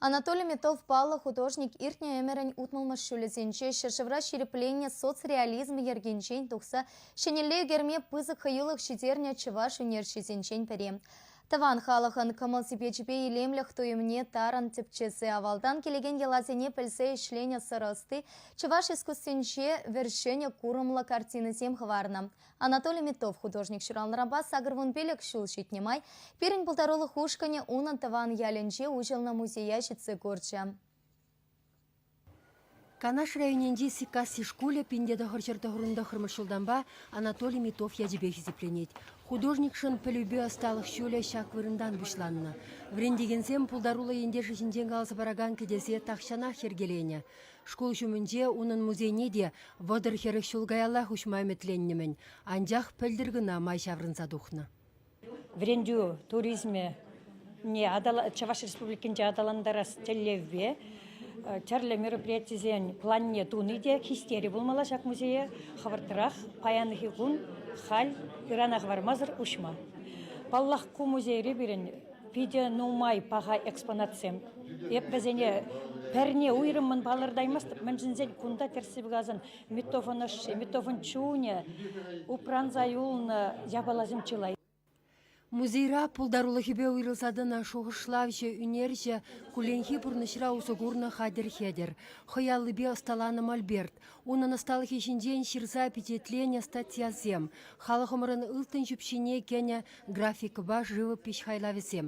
Анатолий Миттов паллӑ художник иртнӗ ӗмӗрӗн 60-мӗш ҫулӗсенче ҫӗршывра ҫирӗпленнӗ соцреализм йӗркинчен тухса ҫӗнӗлле ӳкерме пысӑк хӑюлӑх ҫитернӗ чӑваш ӳнерҫисенчен пӗри. Тӑван халӑхӑн кӑмӑл-сипечӗпе илемлӗх туйӑмне тарӑн тӗпчесе авалтан килекен йӑласене пӗлсе ӗҫленӗ сӑрӑ ӑсти чӑваш искусствинче вӗр-ҫӗнӗ курӑмлӑ картинӑсем хӑварнӑ. Анатолий Миттов художник ҫуралнӑранпа 85 ҫул ҫитнӗ май пирӗн пултарулӑх ушкӑнӗ унӑн тӑван ялӗнче уҫӑлнӑ музея ҫитсе курчӗ. Канаш районӗнчи Сиккасси шкулӗ 1999 ҫултанпа Анатолий Миттов ячӗпе хисепленет. Художникшӑн пӗлӳпе ӑсталӑх ҫулӗ ҫак вырӑнтан пуҫланнӑ. Вӗрентекенсем пултаруллӑ ентешӗ ҫинчен каласа паракан кӗтесе тахҫанах йӗркеленӗ. Шкул ҫумӗнче унӑн музейне те 30-40 ҫул каяллах уҫма ӗмӗтленнӗ-мӗн, анчах пӗлтӗр кӑна май ҫаврӑнса тухнӑ. Вӗрентӳ туризмӗ Чӑваш Республикинче аталантарас тӗллевпе тӗрлӗ мероприятисен планне туни те хистерӗ пулмалла ҫак музее хӑвӑртрах паянхи кун халь ырана хӑвармасӑр уҫма. Паллах, ку музейре пирӗн питӗ нумай паха экспонатсем. Эп вӗсене пӗрне уйрӑммӑн палӑртаймастӑп, мӗншӗн кунта тӗрӗссипе каласан Миттовӑн ӑшши, Миттовӑн чунӗ упранса юлнӑ япаласем чылай. Музейра пултарулӑхӗпе уйрӑлса тӑнӑ шухӑшлавҫӑ, ӳнерҫӗ кулленхи пурнӑҫра усӑ курнӑ хатӗр-хӗтӗр. Хӑй аллипе ӑсталанӑ мольберт, унӑн ӑсталӑхӗ ҫинчен ҫырса пичетленӗ статьясем, халӑхӑмӑрӑн ылтӑн ҫӳпҫине кӗнӗ графикӑпа живопиҫ хайлавӗсем.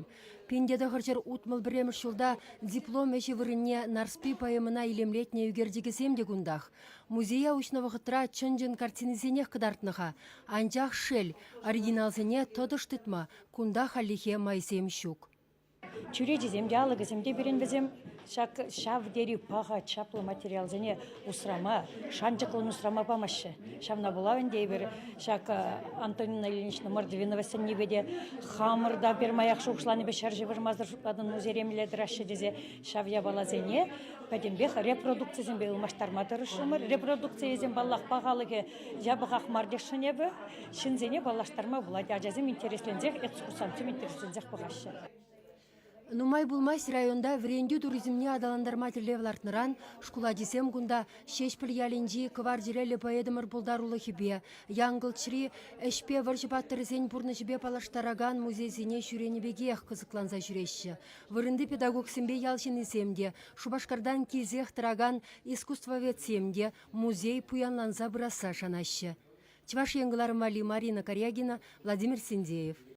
1961 ҫулта диплом ӗҫӗ вырӑнне Нарспи поэмӑна илемлетнӗ ӳкерчӗкӗсем те кунтах. Музея уҫнӑ вӑхӑтра чӑн-чӑн картинисенех кӑтартнӑ-ха, анчах шел, оригиналсене тӑтӑш тытма кунта хальлӗхе майсем ҫук. Чӳречисем те, алӑкӗсем те пирӗн вӗсем ҫак ҫав тери паха, чаплӑ материалсене усрама, шанчӑклӑн усрама памаҫҫӗ. Ҫавна пула ӗнтӗ эпир ҫак Антонина Ильинична Мордвинова сӗннипе те хамӑр та пӗрмаях шухӑшланипе ҫӗр ҫывӑрмасӑр шутлатӑн музейре мӗнле тӑраҫҫӗ тесе ҫав япаласене пӗтӗмпех репродукцисемпе ылмаштарма тӑрӑшрӑмӑр. Репродукцийӗсем, паллах, пахалӑхӗ япӑхах мар тесшӗн эпӗ. Ҫынсене паллаштарма пулать. Ачасем интересленсех, экскурсантсем интересленсех пӑхаҫҫӗ. Нумай пулмасть районта вӗрентӳ туризмне аталантарма тӗллев лартнӑран шкул ачисем кунта Ҫеҫпӗл ялӗнчи кӑвар чӗреллӗ поэтӑмӑр пултарулӑхӗпе, Янкӑлчри ӗҫпе вӑрҫӑ паттӑрӗсен пурнӑҫӗпе паллаштаракан музейсене ҫӳренӗ пекех кӑсӑкланса ҫӳреҫҫӗ. Вырӑнти педагогсемпе ял ҫыннисем те, Шупашкартан килсех тӑракан искусствоведсем те музей пуянланса пырасса шанаҫҫӗ. Чӑваш Ен кӑларӑм валли Марина Карягина, Владимир Синдеев.